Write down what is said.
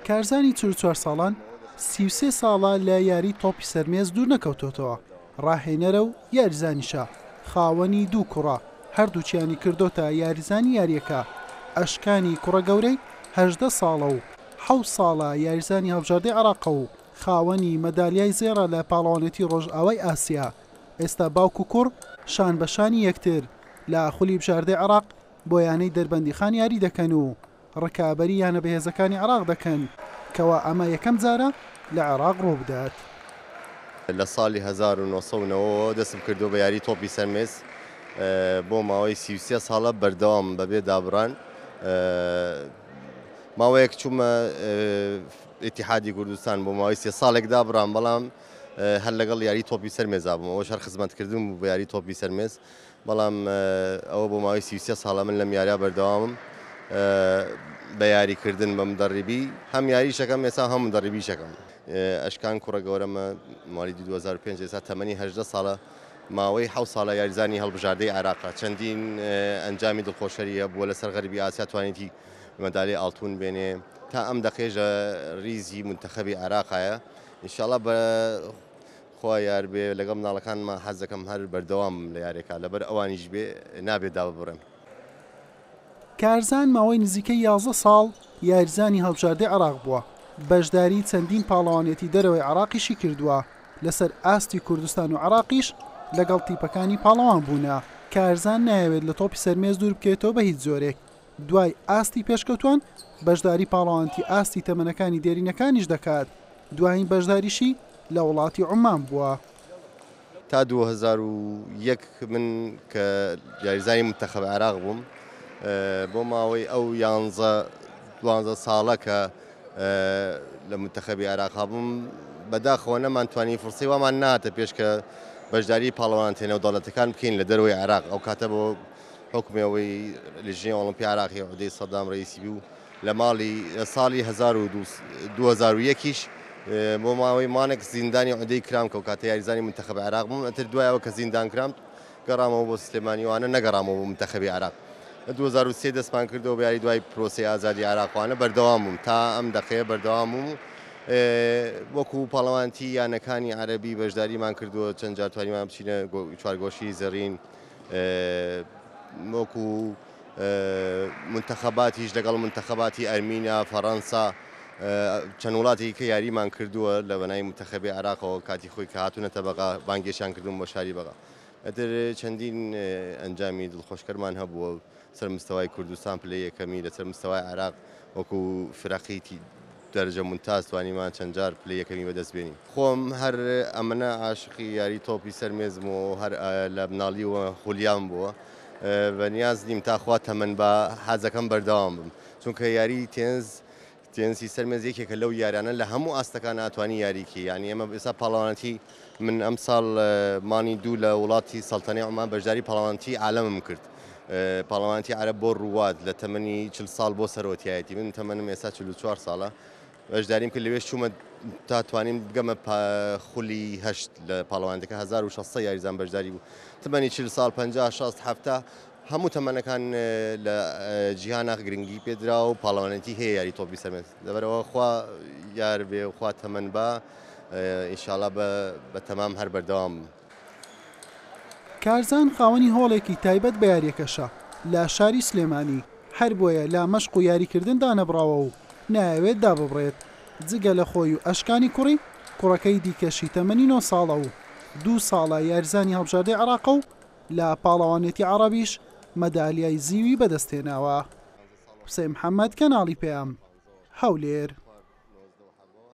کارزانی 44 ساڵان 33 ساڵە لە یاری تۆپی سەرمێز دوور نەکەوتۆتەوە، ڕاهێنەرە و یاریزانیشە، خاوەنی دوو کوڕە، هەردووکیانی کردۆتە یاریزانی یارییەکە، ئەشکانی کوڕە گەورەی 18 ساڵە و حەوت ساڵە یاریزانی هەڵبژاردەی عێراقە و خاوەنی مەدالیای زێڕە لە پاڵەوانێتی ڕۆژئاوای ئاسیا، ئێستا باوک و کوڕ شان بە شانی یەکتر لە خولی بژاردەی عێراق بۆ یانەی دەربەندیخان یاری دەکەن و ڕکابەری یانە بەهێزەکانی عێراق دەکەن، کەوا ئەمە یەکەم جارە لە عێراق ڕووبدات. لە ساڵی 1990 ەوە دەستم کردووە بە یاری تۆپی سەر مێز، بۆ ماوەی 33 ساڵە بەردەوامم بەبێ دابڕان. ماوەیەک چوومە ئیتیحادی کوردستان بۆ ماوەی سێ ساڵێک دابڕام، بەڵام هەر لەگەڵ یاری تۆپی سەر مێزا بووم، ئەوەش هەر خزمەتکردن بوو بە یاری تۆپی سەر مێز. بەڵام ئەوە بۆ ماوەی 33 ساڵە من لەم یاریە بەردەوامم بە یاریکردن بە مدەڕیبی، هەم یاریشەکەم ئێستا هەم مدەڕیبیشەکەم. ئەشکان کوڕە گەورەمە موالیدی 2005 ئێستا تەمەنی 18 ساڵە، ماوەی حەوت ساڵە یاریزانی هەڵبژاردەی عێراقە، چەندین ئەنجامی دڵخۆشەری هەبووە لەسەر غەربی ئاسیا توانیتی مەدالیای ئاڵتون بێنێ، تا ئەم دەقەیەش لە ریزی مونتەخەبی عێراقایە، ئینشاڵا بە خوا یار بێ لەگەڵ مناڵەکانما حەز دەکەم هەر بەردەوام بم لە یارێکا لەبەر ئەوانیش بێ نابێ داببڕێم. کارزان ماوەی نزیکەی 11 ساڵ یاریزانی هەڵبژاردەی عێراق بووە، بەشداری چەندین پاڵەوانێتی دەرەوەی عێراقیشی کردووە، لەسەر ئاستی کوردستان و عێراقیش لەگەڵ تیپەکانی پاڵەوان بوونە. کارزان نایەوێت لە تۆپی سەر مێز دوور بکەوێتەوە بە هیچ جۆرێک، دوای ئاستی پێشکەوتوان بەشداری پاڵەوانێتی ئاستی تەمەنەکانی دێرینەکانیش دەکات، دوایین بەشداریشی لە وڵاتی عومان بووە. تا 2001 من کە یاریزانی مونتەخەب عێراق بووم بۆ ماوەی ئەو یانزە دوانزە ساڵە کە لە مونتەخەبی عێراق بووم بەداخەوە نەمانتوانی فرسەی وامان نهاتە پێش کە بەشداری پاڵەوانێتیە نێودەوڵەتەکان بکەین لە دەرەوەی عێراق. ئەو کاتە بۆ حوکمی ئەوەی لیژنەی ئۆڵۆمپی عێراقی عودەی سەدام ڕەئیسی بوو لە ماڵی ساڵی 2001 یش بۆ ماوەی مانێک زیندانی عودەی کرام کە ئەو کاتە یاریزانی مونتەخەب عێراق بووم. ئەتر دوای ئەوە کە زیندان کرام گەڕامەوە بۆ سلێمانی وانە نەگەڕامەوە بۆ مونتەخەبی عێراق. لە 2003 دەستمان کردەوە بە یاری دوای پرۆسەی ئازادی عێراق وانە بەردەوام بووم تا ئەم دەقەیە بەردەوام بووم و وەکو پاڵەوانتی یانەکانی عەرەبی بەشداریمان کردووە، چەند جار توانیمان بچینە چوارگۆشی زێڕین، وەکو مونتەخەباتیش لەگەڵ مونتەخەباتی ئەرمینیا، فەڕەنسا، چەند وڵاتێکی کە یاریمان کردووە لە بەناوی مونتەخەبی عێراقەوە کاتی خۆی کە هاتوونەتە بەغا بانگێشیان کردوون بۆ شاری بەغا. ئیتر چەندین ئەنجامی دڵخۆشکەرمان هەبووە سەر مستەوای کوردستان پلەی یەکەمی، لەسەر مستەوای عێراق وەکو فرەقی دەرەجە مونتاز توانیمان چەند جار پلەی یەکەمی بەدەست بێنین. خۆم هەر ئەمنە عاشقی یاری تۆپی سەر مێزم و هەر لە مناڵیوە خولیام بووە، بە نیاز نیم تا خوا تەمەن با حەزەکەم بەردەوام بم، چونکە یاری تێنس تێنسی سەر مێز یەکێکە لەو یاریانە لە هەموو ئاستەکان ئەتوانی یاریکی، یانی ئێمە ئێستا پاڵەوانەتی من ئەمساڵ مانگی دوو لە وڵاتی سەڵتەنەی عومان بەشداری پاڵەوانەتی عالەمم کرد، پاڵەوانەتی عەرەب بۆ ڕوواد لە تەمەنی 40 ساڵ بۆ سەرەوە تیایەتی، من تەمەنم ئێستا 44 ساڵە بەشداریم کرد، لەوێش چوومە تا توانیم بگەمە خولی هەشت لە پاڵەوانەتەکە 1600 یاریزان بەشداری بوو، تەمەنی 40 ساڵ 50 60 70 هەموو تەمەنەکان لە جیهانا گرنگی پێدراوە و پاڵەوانێتی هەیە یاری تۆپی سەر مێز، لەبەرئەوە خوا یار بێ و خوا تەمەن با ئینشاڵا بە تەمام هەر بەردەوام بم. کارزان خاوەنی هۆڵێکی تایبەت بە یارییەکەشە لە شاری سلێمانی، هەربۆیە لە مەشق و یاریکردن دانەبڕاوە و نایەوێت داببڕێت، جگە لە خۆی و ئەشکانی کوڕی، کوڕەکەی دیکەشی تەمەنی نۆ ساڵە و دوو ساڵە یاریزانی هەڵبژاردەی عێراقە و لە پاڵەوانێتی عەڕەبیش مەدالیای زیوی بەدەستهێناوە. حوسێن محەمەد، کەناڵی پەیام، هەولێر.